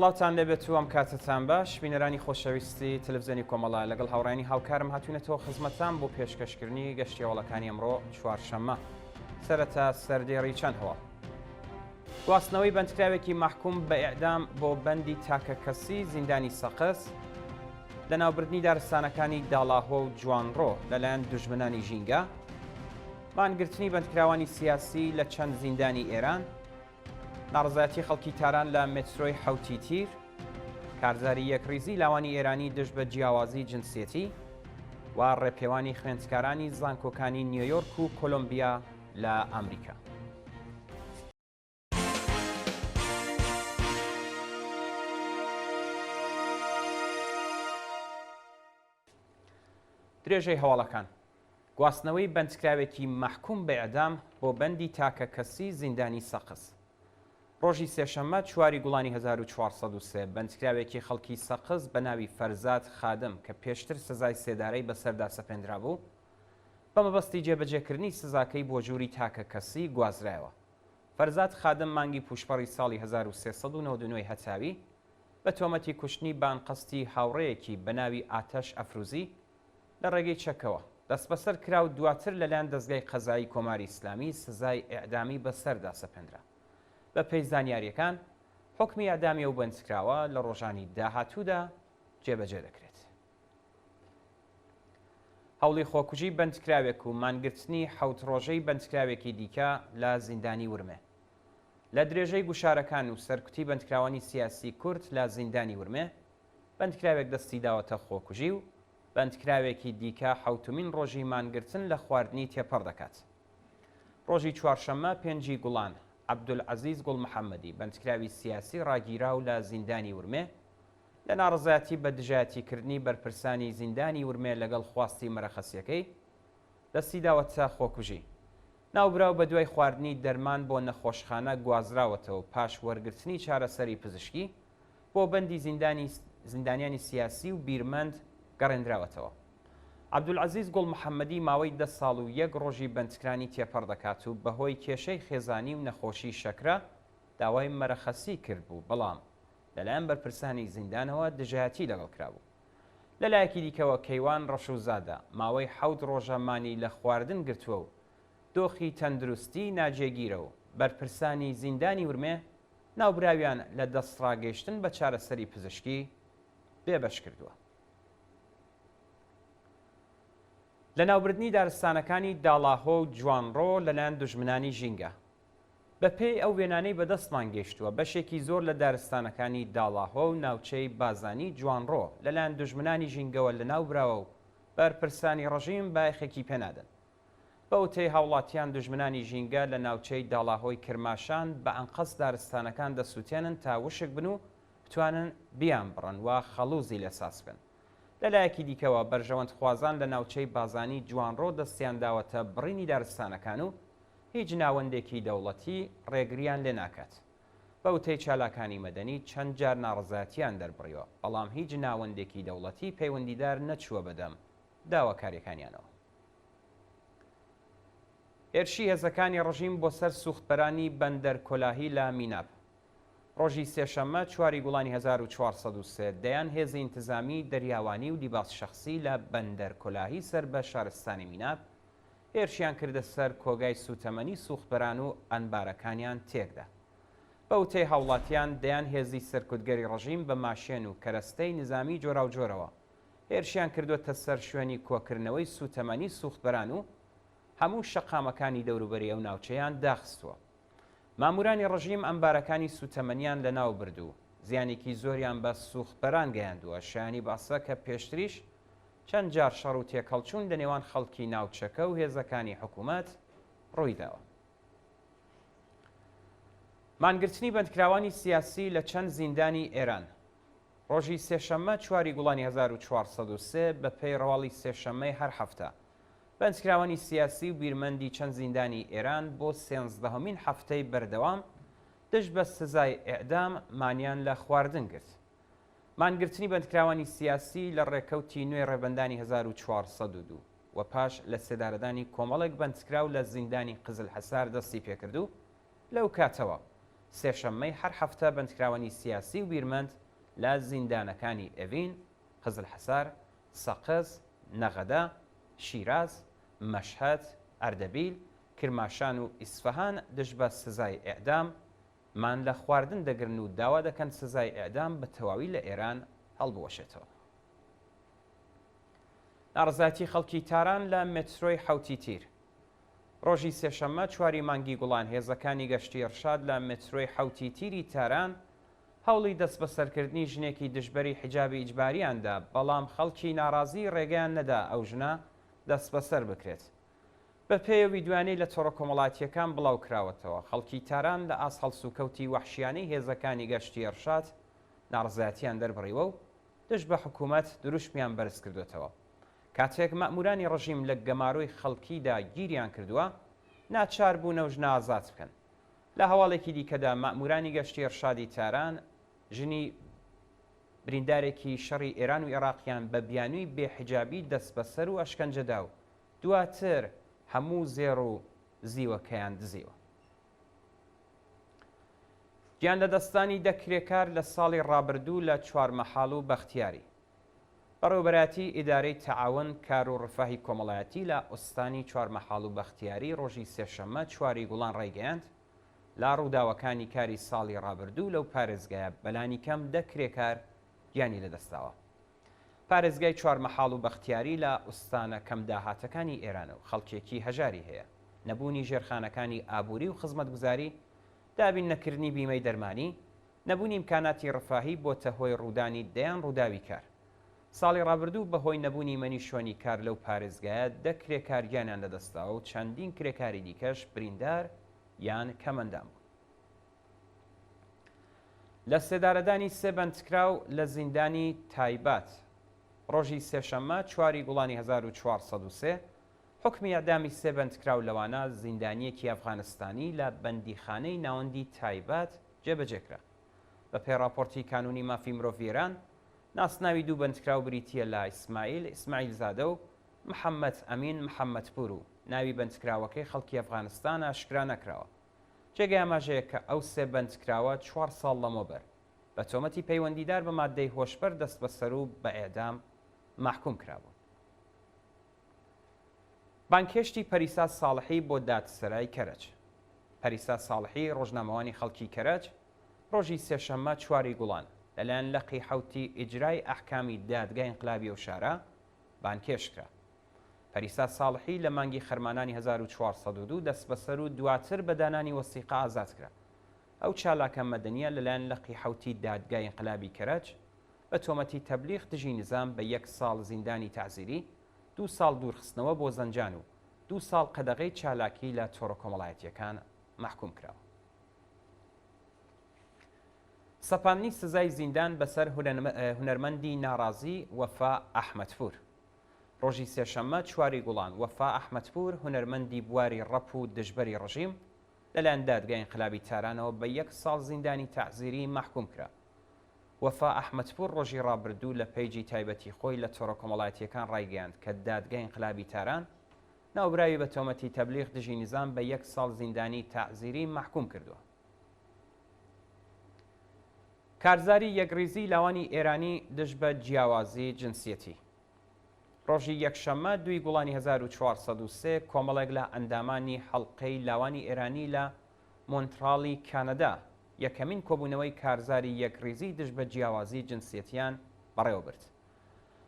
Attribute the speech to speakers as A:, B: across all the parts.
A: سڵاوتان لێبێت و ئەم کاتەتان باش بینەرانی خۆشەویستی تەلەفزیۆنی کۆمەڵە لەگەڵ هاوڕێیانی هاوکارم هاتوینەتەوە خزمەتان بۆ پێشکەشکردنی گەشتی هەواڵەکانی ئەمڕۆ چوارشەممە سەرەتا سەردێڕی چەند هەواڵ گواستنەوەی بەندکراوێکی مەحکوم بە ئیعدام بۆ بەندی تاکەکەسی زیندانی سەقز، لەناوبردنی دارستانەکانی داڵاهۆ و جوانڕۆ لەلایەن دوژمنانی ژینگە، مانگرتنی بەندکراوانی سیاسی لە چەند زیندانی ئێران، ناڕەزایەتی خەڵکی تاران لە مێترۆی حەوتی تیر، کارزاری یەکڕیزی لاوانی ئێرانی دژ بە جیاوازی جنسیەتی و ڕێپێوانی خوێندکارانی زانکۆکانی نیۆیۆرک و کۆلۆمبیا لە ئامریکا. درێژەی هەواڵەکان گواستنەوەی بەندکراوێکی مەحکوم بە ئێعدام بۆ بەندی تاکەکەسی زیندانی سەقز ڕۆژی سێشەممە چواری گوڵانی 1403 بەندکراوێکی خەڵکی سەقز بە ناوی فەرزاد خادم کە پێشتر سزای سێدارەی بەسەردا سەپێندرابوو بە مەبەستی جێبەجێکردنی سزاکەی بۆ ژووری تاکەکەسی گوازرایەوە. فەرزاد خادم مانگی پووشپەڕی ساڵی 1399 ی هەتاوی بە تۆمەتی کوشتنی بە ئەنقەستی هاوڕێیەکی بە ناوی ئاتەش ئەفروزی لە ڕێگەی چەکەوە دەستبەسەر کرا و دواتر لەلایەن دەزگای قەزایی کۆماری ئیسلامی سزای ئێعدامی بەسەردا سەپێندرا. بەپێی زانیارییەکان حوکمی ئێعدامی ئەو بەندکراوە لە ڕۆژانی داهاتوودا جێبەجێ دەکرێت. هەوڵی خۆکوژی بەندکراوێک و مانگرتنی حەوت ڕۆژەی بەندکراوێکی دیکە لە زیندانی ورمێ. لە درێژەی گوشارەکان و سەرکوتی بەندکراوانی سیاسی کورد لە زیندانی ورمێ، بەندکراوێک دەستی داوەتە خۆکوژی و بەندکراوێکی دیکە حەوتمین ڕۆژی مانگرتن لە خواردنی تێپەڕ دەکات. ڕۆژی چوارشەممە پێنجی گوڵان، عەبدولعەزیز گوڵمحەممەدی، بەندکراوی سیاسی ڕاگیراو لە زیندانی ورمێ، لە ناڕەزایەتی بە دژایەتیکردنی بەرپرسانی زیندانی ورمێ لەگەڵ خواستی مەرەخەسیەکەی، دەستی داوەتە خۆکوژی. ناوبراو بە دوای خواردنی دەرمان بۆ نەخۆشخانە گوازراوەتەوە و پاش وەرگرتنی چارەسەری پزیشکی، بۆ بەندی زیندانی زیندانیانی سیاسی و بیرمەند گەڕێندراوەتەوە. عەبدولعەزیز گوڵمحەمەدی ماوەی دە ساڵ و یەک ڕۆژی بەندکرانی تێپەڕ دەکات و بەهۆی کێشەی خێزانی و نەخۆشی شەکرە داوای مەرەخەسی کردبوو، بەڵام لەلایەن بەرپرسانی زیندانەوە دژایەتی لەگەڵ کرابوو. لەلایەکی دیکەوە کەیوان ڕەشوزادە ماوەی حەوت ڕۆژە مانی لە خواردن گرتووە و دۆخی تەندروستی ناجێگیرە و بەرپرسانی زیندانی ورمێ ناوبراویان لە دەستڕاگەیشتن بە چارەسەری پزیشکی بێبەش کردووە. لەناوبردنی دارستانەکانی داڵاهۆ و جوانڕۆ لەلایەن دوژمنانی ژینگە. بەپێی ئەو وێنانەی بەدەستمان گەیشتووە، بەشێکی زۆر لە دارستانەکانی داڵاهۆ و ناوچەی بازانی جوانڕۆ لەلایەن دوژمنانی ژینگەوە لەناوبراوە و بەرپرسانی ڕژیم بایەخێکی پێنادەن. بە وتەی هاوڵاتیان دوژمنانی ژینگە لە ناوچەی داڵاهۆی کرماشان بە ئەنقەست دارستانەکان دەسووتێنن تا وشک بن و بتوانن بیانبڕن و خەڵووزی لێ ساز بکەن. لەلایەکی دیکەوە بەرژەوەندخوازان لە ناوچەی بازانی جوانڕۆ دەستیان داوەتە بڕینی دارستانەکان و هیچ ناوەندێکی دەوڵەتی ڕێگریان لێ ناکات. بە وتەی چالاکانی مەدەنی چەند جار ناڕەزایەتیان دەربڕیوە، بەڵام هیچ ناوەندێکی دەوڵەتی پەیوەندیدار نەچووە بەدەم داواکاریەکانیانەوە. هێرشی هێزەکانی ڕژیم بۆ سەر سوختبەرانی بەندەر کۆلاهی لە میناب. ڕۆژی سێشەممە چواری گوڵانی 1403 دەیان هێزی ئینتزامی دەریاوانی و لیباس شەخسی لە بەندەر کۆلاهی سەر بە شارستانی میناب هێرشیان کردە سەر کۆگای سووتەمەنی سووختبەران و ئەنبارەکانیان تێکدا. بە وتەی هاوڵاتیان، دەیان هێزی سەرکوتگەری ڕژیم بە ماشێن و کەرەستەی نیزامیی جۆراوجۆرەوە هێرشیان کردووەتە سەر شوێنی کۆکردنەوەی سووتەمەنی سووختبەران و هەموو شەقامەکانی دەوروبەری ئەو ناوچەیان داخستووە. ماموورانی ڕژیم ئەنبارەکانی سووتەمەنیان لەناو برد و زیانێکی زۆریان بە سووختبەران گەیاندووە، شایانی باسە کە پێشتریش چەند جار شەڕ و تێکهەڵچوون لە نێوان خەڵکی ناوچەکە و هێزەکانی حکوومەت ڕوویداوە. مانگرتنی بەندکراوانی سیاسی لە چەند زیندانی ئێران ڕۆژی سێشەممە چواری گوڵانی 1403 بە پێی ڕەواڵی سێشەممەی هەر هەفتە بەندکراوانی سیاسی و بیرمەندی چەند زیندانی ئێران بۆ سێنزدەهەمین هەفتەی بەردەوام دژ بە سزای ئێعدام مانیان لە خواردن گرت. مانگرتنی بەندکراوانی سیاسی لە ڕێکەوتی نوێی ڕێبەندانی 1402 و پاش لەسێدارەدانی کۆمەڵێک بەندکراو لە زیندانی قزلحەسار دەستی پێکرد و لەو کاتەوە. سێشەممەی هەر هەفتە بەندکراوانی سیاسی و بیرمەند لە زیندانەکانی ئێڤین، قزلحەسار، سەقز، نەغەدە، شیراز، مەشهەد، ئەردەبیل، کرماشان و ئیسفەهان دژ بە سزای ئێعدام، مان لە خواردن دەگرن و داوا دەکەن سزای ئێعدام بە تەواوی لە ئێران هەڵبوەشێتەوە. ناڕەزایەتی خەڵکی تاران لە مێترۆی حەوتی تیر. ڕۆژی سێشەممە چواری مانگی گوڵان هێزەکانی گەشتی ئیڕشاد لە مێترۆی حەوتی تیری تاران هەوڵی دەستبەسەرکردنی ژنێکی دژبەری حیجابی ئیجباریان دا، بەڵام خەڵکی ناڕازی ڕێگەیان نەدا ئەو ژنە دەستبەسەر بکرێت. بەپێی ئەو ویدیۆیانەی لە تۆڕە کۆمەڵاتییەکان بڵاوکراوەتەوە، خەڵکی تاران لە ئاست هەڵسوکەوتی وەحشیانەی هێزەکانی گەشتی ئیڕشاد ناڕەزایەتییان دەربڕیوە و دژ بە حکوومەت دروشمیان بەرزکردۆتەوە. کاتێک مەئموورانی ڕژیم لە گەمارۆی خەڵکیدا گیریان کردووە، ناچار بوون ئەو ژنە ئازاد بکەن. لە هەواڵێکی دیکەدا مەئموورانی گەشتی ئیڕشادی تاران ژنی بریندارێکی شەڕی ئێران و ئێڕاقیان بە بیانووی بێ حیجابی دەستبەسەر و ئەشکەنجە دا و دواتر هەموو زێڕ و زیوەکەیان دزیوە. گیانلەدەستدانی دە کرێکار لە ساڵی ڕابردوو لە چوارمەحاڵ و بەختیاری. بەڕێوەبەرایەتی ئیدارەی تەعاون، کار و ڕفاهی کۆمەڵایەتی لە ئوستانی چوارمەحاڵ و بەختیاری ڕۆژی سێشەممە چواری گوڵان ڕایگەیاند، لە ڕووداوەکانی کاری ساڵی ڕابردوو لەو پارێزگایە بەلانیکەم دە کرێکار گیانی لەدەستداوە. پارێزگای چوارمەحاڵ و بەختیاری لە ئوستانە کەمداهاتەکانی ئێرانە و خەڵکێکی هەژاری هەیە، نەبوونی ژێرخانەکانی ئابووری و خزمەتگوزاری، دابین نەکردنی بیمەی دەرمانی، نەبوونی ئیمکاناتی ڕفاهی بۆتە هۆی ڕوودانی دەیان ڕووداوی کار. ساڵی ڕابردوو بەهۆی نەبوونی مەنی شوێنی کار لەو پارێزگایە دە کرێکار گیانیان لەدەستداوە و چەندین کرێکاری دیکەش بریندار یان کەمئەندام بوون. لە سێدارەدانی سێ بەندکراو لە زیندانی تایبات ڕۆژی سێشەممە چواری گوڵانی 1403 حوکمی ئێعدامی سێ بەندکراو لەوانە زیندانییەکی ئەفغانستانی لە بەندیخانەی ناوەندی تایبات جێبەجێ کرا. بە پێی ڕاپۆرتی کانوونی مافی مرۆڤی ئێران، ناسناوی دوو بەندکراو بریتییە لە ئیسماعیل ئیسماعیلزادە و محەممەد ئەمین محەممەدپوور و ناوی بەندکراوەکەی خەڵکی ئەفغانستان ئاشکرا نەکراوە. جێگەی ئاماژەیە کە ئەو سێ بەندکراوە چوار ساڵ لەمەوبەر بە تۆمەتی پەیوەندیدار بە ماددەی هۆشبەر دەستبەسەر و بە ئێعدام مەحکووم کرابوون. بانگهێشتی پەریسا ساڵحی بۆ دادسەرای کەرەج پەریسا ساڵحی، ڕۆژنامەوانی خەڵکی کەرەج، ڕۆژی سێشەممە چواری گوڵان، لەلایەن لقی حەوتی ئیجرای ئەحکامی دادگای ئینقلابی ئەو شارە بانگهێشت کرا. پەریسا ساڵحی لە مانگی خەرمانانی 1402 دەستبەسەر و دواتر بە دانانی وەسیقە ئازاد کرا. ئەو چالاکە مەدەنییە لەلایەن لقی حەوتی دادگای ئینقلابی کەرەج بە تۆمەتی تەبلیغ دژی نیزام بە یەک ساڵ زیندانی تەعزیری، دوو ساڵ دوورخستنەوە بۆ زەنجان و دوو ساڵ قەدەغەی چالاکی لە تۆڕە کۆمەڵایەتییەکان مەحکووم کراوە. سەپاندنی سزای زیندان بەسەر هونەرمەندی ناڕازی وەفا ئەحمەدپوور. ڕۆژی سێشەممە چواری گوڵان، وەفا ئەحمەدپوور، هونەرمەندی بواری ڕەپ و دژبەری ڕژیم، لەلایەن دادگای ئینقلابی تارانەوە بە یەک ساڵ زیندانی تەعزیری مەحکووم کرا. وەفا ئەحمەدپوور ڕۆژی ڕابردوو لە پەیجی تایبەتی خۆی لە تۆڕە کۆمەڵایەتییەکان ڕایگەیاند کە دادگای ئینقلابی تاران ناوبراوی بە تۆمەتی تەبلیغ دژی نیزام بە یەک ساڵ زیندانی تەعزیری مەحکووم کردووە. کارزاری یەکڕیزیی لاوانی ئێرانی دژ بە جیاوازی جنسیەتی. ڕۆژی یەکشەممە دووی گوڵانی 1403 کۆمەڵێک لە ئەندامانی حەڵقەی لاوانی ئێرانی لە مۆنتراڵی کانەدا یەکەمین کۆبوونەوەی کارزاری یەکڕیزی دژ بە جیاوازی جنسیەتیان بەڕێوەبرد.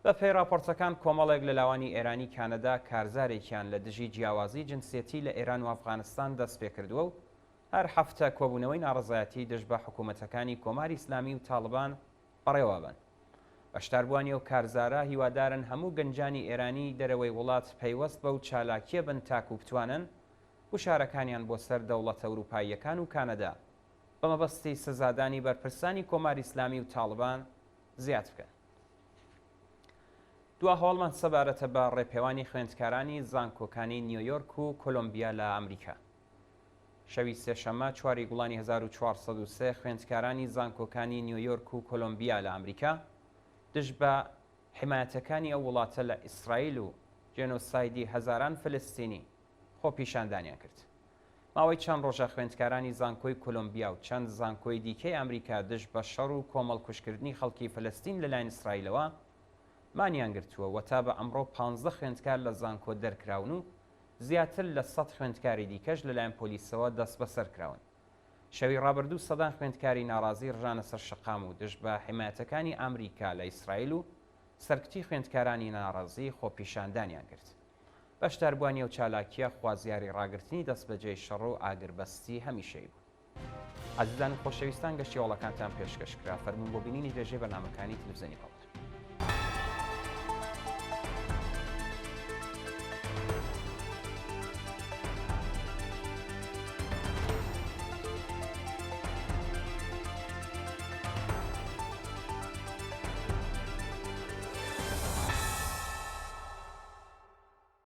A: بە پێی ڕاپۆرتەکان کۆمەڵێک لە لاوانی ئێرانی کانەدا کارزارێکیان لە دژی جیاوازی جنسیەتی لە ئێران و ئەفغانستان دەستپێکردووە و هەر هەفتە کۆبوونەوەی ناڕەزایەتی دژ بە حکوومەتەکانی کۆماری ئیسلامی و تاڵبان بەڕێوەبەن. بەشداربووانی ئەو کارزارە هیوادارن هەموو گەنجانی ئێرانی دەرەوەی وڵات پەیوەست بەو چالاکییە بن تاکوو بتوانن گوشارەکانیان بۆ سەر دەوڵەتە ئەوروپاییەکان و کانەدا بە مەبەستی سزادانی بەرپرسانی کۆماری ئیسلامی و تاڵبان زیاد بکەن. دوا هەواڵمان سەبارەتە بە ڕێپێوانی خوێندکارانی زانکۆکانی نیۆیۆرک و کۆلۆمبیا لە ئەمریکا. شەوی سێشەممە چواری گوڵانی 1403 خوێندکارانی زانکۆکانی نیۆیۆرک و کۆلۆمبیا لە ئەمریکا دژ بە حیمایەتەکانی ئەو وڵاتە لە ئیسرائیل و جێنۆسایدی هەزاران فلستینی خۆپیشاندانیان کرد. ماوەی چەند ڕۆژە خوێندکارانی زانکۆی کۆلۆمبیا و چەند زانکۆی دیکەی ئامریکا دژ بە شەڕ و کۆمەڵکوژکردنی خەڵکی فەلەستین لەلایەن ئیسرائیلەوە مانیان گرتووە و تا بە ئەمڕۆ 15 خوێندکار لە زانکۆ دەرکراون و زیاتر لە 100 خوێندکاری دیکەش لەلایەن پۆلیسەوە دەستبەسەر کراون. شەوی ڕابردوو سەدان خوێندکاری ناڕازی ڕژانە سەر شەقام و دژ بە حیمایەتەکانی ئامریکا لە ئیسرائیل و سەرکوتی خوێندکارانی ناڕازی خۆپیشاندانیان کرد. بەشداربووانی ئەو چالاکییە خوازیاری ڕاگرتنی دەستبەجێی شەڕ و ئاگربەستی هەمیشەیی بوون. ئازیزان و خۆشەویستان گەشتی هەواڵەکانتان پێشکەش کرا. فەرموون بۆ بینینی درێژەی بەرنامەکانی تلفزیۆنی هەواڵ.